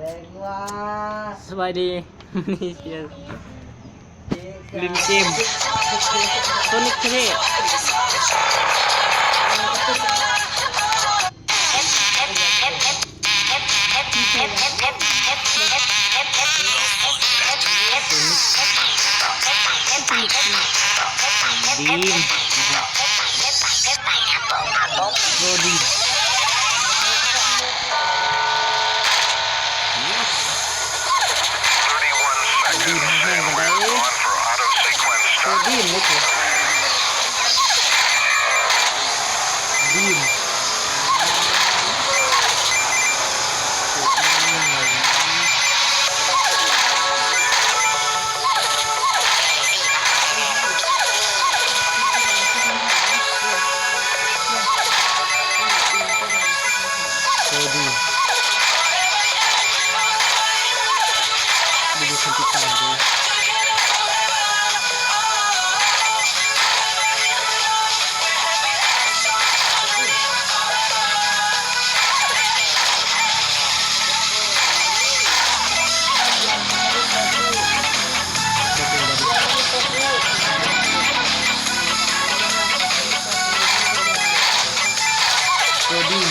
ສະບາຍດີ ມື້ນີ້ຊິເລີນເກມໂຊນິກເທເລ ດີມ ໂຣດີມ ດີມແຮງປານໃດ ໂຣດີມເລີຍ ດີມ. ໂອ້ ດີມ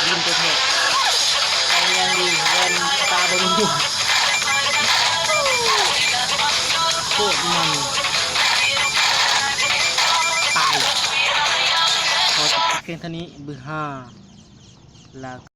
ດີມແທ້ໆ ໄປຢ່າງດີ ແວ່ນຕາບໍ່ມີ ໂຄດມັນ ຕາຍ ຂໍຈົບຄລິບພຽງເທົ່ານີ້ ບຶຫາ ລາ